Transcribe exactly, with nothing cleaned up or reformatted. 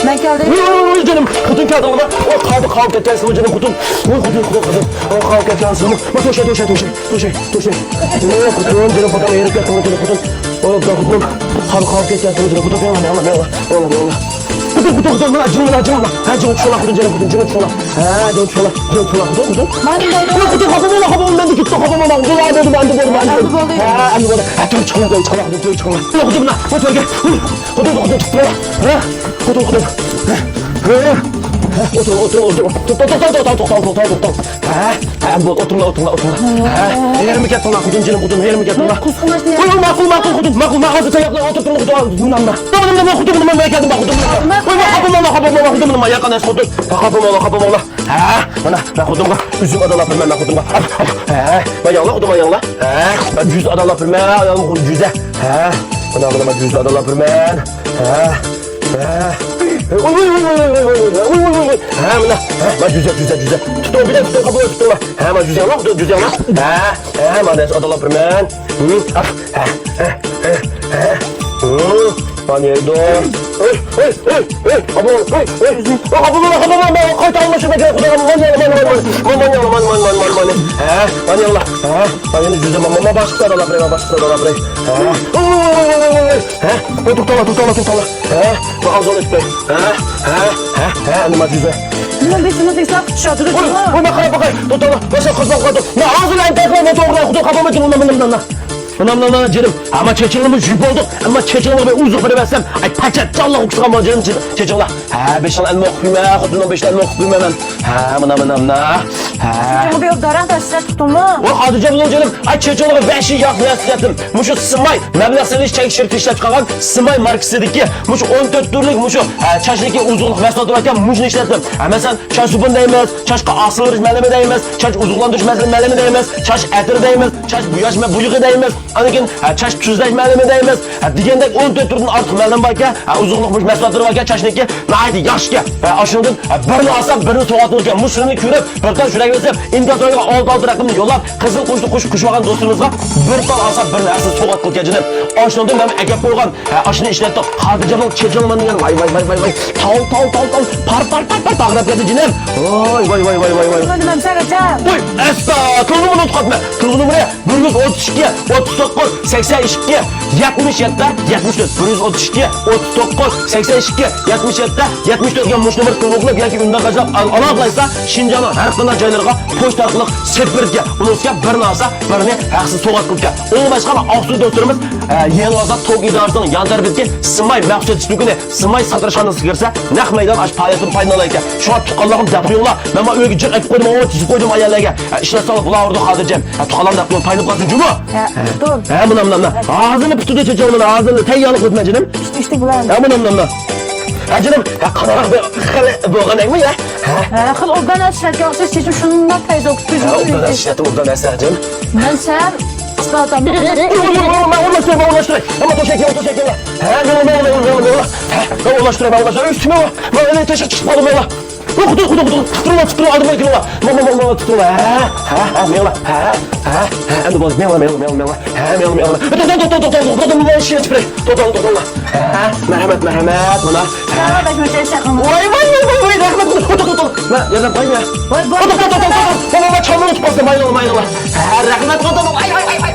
مەن كەلدىم. ۋوي، ۋوي، ۋوي، جېنىم، خوتۇن كەلدىڭمۇ؟ ۋوي، قاۋىپ، قاۋىپ كەتكەنسىزمۇ، جېنىم خوتۇن؟ ۋوي، خوتۇن، خوتۇن، خوتۇن. ۋوي، قاۋىپ كەتكەنسىزمۇ؟ ۋوي، توشاي، توشاي، توشاي، توشاي، توشاي. ۋوي، خوتۇن، جېنىم خوتۇن، ھېرىپ كەتتىڭمۇ، جېنىم خوتۇن؟ ۋوي، جېنىم خوتۇن، قاۋىپ، قاۋىپ كەتكەنسىزمۇ، جېنىم خوتۇن؟ مېڭىڭلار، مېڭىڭلار، مېڭىڭلار، مېڭىڭلار. خوتۇن، خوتۇن، خوتۇن، مانا جىڭ، مانا جىڭ، مانا. ھە، جىڭ چۈشۈڭلار، خوتۇن، جېنىم خوتۇن، جىڭ چۈشۈڭلار. ھە، جىڭ چۈشۈڭلار، جىڭ چۈشۈڭلار، خوتۇن، خوتۇن. مانا، ۋوي، خوتۇن، خاپا بولما، خاپا بولما، مەندىن كېتتى، خاپا بولما. بولدى، ئەمدى بولدى. ھە، ئەمدى بولدى. ھە، ئەمدى بولدى. ھە، تۇرۇپ چىقىڭلار، چىقىڭلار، خوتۇن، چىقىڭلار. خوتۇن، مانا، بۇ تۆرگە. خوتۇن، خوتۇن، تۇتۇڭلار. ھە؟ خوتۇن، خوتۇن. ھە؟ ھە؟ ئولتۇرۇڭ، ئولتۇرۇڭ، ئولتۇرۇڭ. توختاڭ، توختاڭ، توختاڭ، توختاڭ، توختاڭ. ھە؟ ھە، بولدى، ئولتۇرۇڭلار، ئولتۇرۇڭلار، ئولتۇرۇڭلار. ھە؟ ھېرىم كەتتىڭلار، خوتۇن، جېنىم خوتۇن، ھېرىم كەتتىڭلار. قۇسقۇڭلاشتى يا. ۋوي، ۋوي، ماقۇل، ماقۇل، خوتۇن، ماقۇل، ماقۇل، ھازىر تەييارلاپ ئولتۇرۇڭ، خوتۇن، مانا، مانا. مانا، مانا، خوتۇن، مانا، مەن كەلدىم، خوتۇن، مانا. ۋوي، ۋوي، خاپا بولما، خاپا بولما، خوتۇن، مانا، ياققان ئەمەس، خوتۇن. خاپا بولما، خاپا بولما. ھە، مانا، مەن خوتۇنغا ئۈزۈم ئادالاپ بېرىمەن، مەن خوتۇنغا. ھە، مانا ياڭلا، خوتۇن، مانا ياڭلا. ھە، مەن جۈزە ئادالاپ بېرىمەن، ئايالىم جۈزە. ھە، مانا، مانا، مەن جۈزە ئادالاپ بېرىمەن. ھە، ھە. ۋوي، ۋوي، ۋوي. ھە، مانا، ھە، مانا جۈزە، جۈزە، جۈزە. تۇتۇڭ، بىر دە تۇتۇڭ، قاپىنى تۇتۇڭلار. ھە، مانا جۈزە ياڭلا، جۈزە ياڭلا. ھە، ھە، مانا ئادالاپ بېرىمەن. ھە، ھە، ھە، ھە، ھە. ھە. مانا يەيدۇ. ھوي، ھوي، ھوي، ھوي، ئابا، ھوي، ھوي. ئابا، ئابا، ئابا، ئابا، قايتا ئالماشتۇرما كېرەك، خۇدا، مانا، مانا، مانا، مانا، مانا. ھە، مانا ياڭلا. ھە، مانا يەڭلا. ھە، مانا يەڭلا جۈزە، مانا، مانا، باشقا ئادالاپ بېرەي، باشقا ئادالاپ بېرەي. ھە. ھوي، ھوي، ھوي، ھوي، ھوي. ھە، ھوي، توختاڭلار، توختاڭلار، توختاڭلار. ھە، مانا ئاغزىنى ئېچىپ بېرەي. ھە، ھە، ھە، ھە، ئەمدى مانا جۈزە. نېمە بېشىمىزنى ساقىت چۈشۈردى، ھوي، ھوي، مانا قاراپ باقاي، توختاڭلار، باشقا قىزلار قالدى. مانا ھازىر ئەنتەكلا، مانا توغرا، خۇدا، خاپا بولما، مانا، مانا، مانا. مانا، مانا، مانا، جېنىم. ئەمما چېچىڭلارمۇ يۇيۇپ بولدۇق. ئەمما چېچىڭلارغا بىر ئۇزۇق بېرىۋەتسەم، ئاي، پاچاق جانلىق ئوخشىغان بولدى، جېنىم، چېچىڭلار. ھە، بېشىڭلارنى ئەلمە ئوقۇپ قويما، خوتۇننىڭ بېشىنى ئەلمە ئوقۇپ قويما مەن. ھە، مانا، مانا، مانا. ھە. سېنىڭ بۇ يول داراڭ تاشلاپ تۇتۇڭمۇ؟ ۋاي، خاتىرجەم بولۇڭ، جېنىم. ئاي، چېچىڭلارغا ۋەھشىي ياخشى نەرسە ئىشلەتتىم. مۇشۇ سىماي مەبلەغ سېلىش چەك شىركىتى ئىشلەپ چىقارغان سىماي ماركىسىدىكى مۇشۇ ئون تۆت تۈرلۈك مۇشۇ، ھە، چاچنىڭكى ئوزۇقلۇق مەھسۇلاتى باركەن، مۇشۇنى ئىشلەتتىم. ھە، مەسىلەن، چاچ سوپۇنى دەيمىز، چاچقا ئاق سىڭدۈرۈش مەلىمى دەيمىز، چاچ ئوزۇقلاندۇرۇش مەلىمى دەيمىز، چاچ ئەتىرى دەيمىز، چاچ بوياش مە-، بويىقى دەيمىز، ئاندىن كېيىن، ھە، چاچ تۈزەش مەلىمى دەيمىز. ھە، دېگەندەك ئون تۆت تۈردىن ئارتۇق مەلىم باركەن. ھە، ئوزۇقلۇق مۇشۇ مەھسۇلاتلىرى باركەن، چاچنىڭكى ناھايىتى ياخشىكەن. ھە، ئاشۇنىڭدىن، ھە، بىرنى ئالسام، بىرنى سوۋغا قىلىدىكەن. مۇشۇنى كۆرۈپ، بىر تال يۈرەك ئېزىپ، ئىنكاس رايىغا ئالتە ئالتە رەقەمنى يوللاپ، قىزىل قوشتى قوشۇپ قوشۇۋالغان دوستىمىزغا بىر تال ئالسا، بىرنى ھەقسىز سوۋغا قىلىدىكەن، جېنىم. ئاشۇنىڭدىن مەن ئەكەپ قويغان، ھە، ئاشۇنى ئىشلەتتۇق. خاتىرجەم بول، چېچىڭلار مانا دېگەن. ۋاي، ۋاي، ۋاي، ۋاي، ۋاي. تال، تال، تال، تال. پار، پار، پار، پار، پارقىراپ كەتتى، جېنىم. ۋاي، ۋاي، ۋاي. نېمە دېسەڭ، ئاچا؟ ۋاي، ئەستا، تېلېفوننى ئۇنتۇپ قاپتىمەن. تېلېفوننى مانا، بىر يۈز ئوتتۇز ئىككى، ئوتتۇز توققۇز، سەكسەن ئىككى، يەتمىش يەتتە، يەتمىش تۆت. بىر يۈز ئوتتۇز ئىككى، ئوتتۇز توققۇز، سەكسەن ئىككى، يەتمىش يەتتە، يەتمىش تۆت دېگەن مۇشۇ نومۇرغا تېلېفون قىلىپ ياكى ئۈندىدار قاچىلاپ ئال-، ئالاقىلەشسە، شىنجاڭنىڭ ھەر قانداق جايلىرىغا پوچتا ئارقىلىق سېتىپ بېرىدىكەن. ئۇنىڭ ئۈستىگە بىرنى ئالسا، بىرنى ھەقسىز سوۋغات قىلىدىكەن. ئۇنىڭ باشقا ئاقسۇ دوستلىرىمىز، ئە، يېڭى بازار توك ئىدارىسىنىڭ يان تەرىپىدىكى سىماي مەخسۇس سېتىش دۇكىنى، سىماي ساتىراشخانىسىغا كىرسە، نەق مەيدان ئاشۇ پائالىيەتتىن پايدىلىنالايكەن. شۇڭا تۇغقانلارغا دەپ قويۇڭلار. مەن مانا ئۆيگە جىق ئېلىپ قويدۇم، ئۇ تىزىپ قويدۇم ئاياللارغا. ئە، ئىشلەتسەڭلار بۇلار ئوردا خاتىرجەم. ئە، تۇغقانلارغا دەپ قويۇڭ، پايدىلىنىپ قالسۇن جۇمۇ. ھە، ھە. ھە، مانا، مانا، مانا. ھازىرلا پۈتتى چېچىڭ، مانا ھازىرلا تەييارلىق قىلىمەن جېنىم. پۈتتى، پۈتتى بۇلار. ھە، مانا، مانا، مانا. ھە، جېنىم، ھە، قاناق بىر خىل بولغان ئەمما يا. ھە. ھە، خېلى ئوبدان ئەسلەتكەن ئوخشاش، چېچىم شۇنداق تەيزە ئوخشاش. ھە، ئوبدان ئەسلەتتىم، ئوبدان ئەسلەتتىم. مەن سەل قىسقارتام. ۋوي، ۋوي، ۋوي، ۋوي، مەن ئورۇنلاشتۇراي، مەن ئورۇنلاشتۇراي. ئەمما توشايكەن، توشايكەن. ھە، مېڭىڭ، مېڭىڭ، مېڭىڭ، مېڭىڭ، مېڭىڭ. ھە، مەن ئورۇنلاشتۇراي، مەن ئورۇنلاشتۇراي. ئۈستۈمە، مەن ئەنە تېشىغا چىقىپ قالدىم، مېڭىڭ. ۋوي، خوتۇن، خوتۇن، خوتۇن. تۇرۇڭلار، تۇرۇڭلار، ئالدىمغا كېلىڭلار. مانا، مانا، مانا، تۇرۇڭلار. ھە، ھە، ھە، مېڭىڭلار. ھە، ھە، ھە، ئەمدى بولدى، مېڭىڭلار، مېڭىڭلار، مېڭىڭلار. ھە، مېڭىڭلار، مېڭىڭلار. توختاڭ، توختاڭ، توختاڭ، توختاڭ، مانا ئىشىكنى ئېچىپ بېرەي. توختاڭ، توختاڭلار. ھە، مەرھەمەت، مەرھەمەت، مانا. ھە. ساڭا بەك مۇشۇ ئىشلار قىلمىدىم. ۋاي، ۋاي، ۋاي، ۋاي، ۋاي، رەھمەت، توختاڭ، توختاڭ. مەن ياردەم قىلاي، مەن. ۋاي، بولدى، توختاڭ، توختاڭ، توختاڭ، توختاڭ. مانا، مانا، چامنى ئۇنتۇپ قاپسەن، ماينىڭلار، ماينىڭلار. ھە، رەھمەت، توختاڭ، توختاڭ. ۋاي، ۋاي، ۋاي، ۋاي.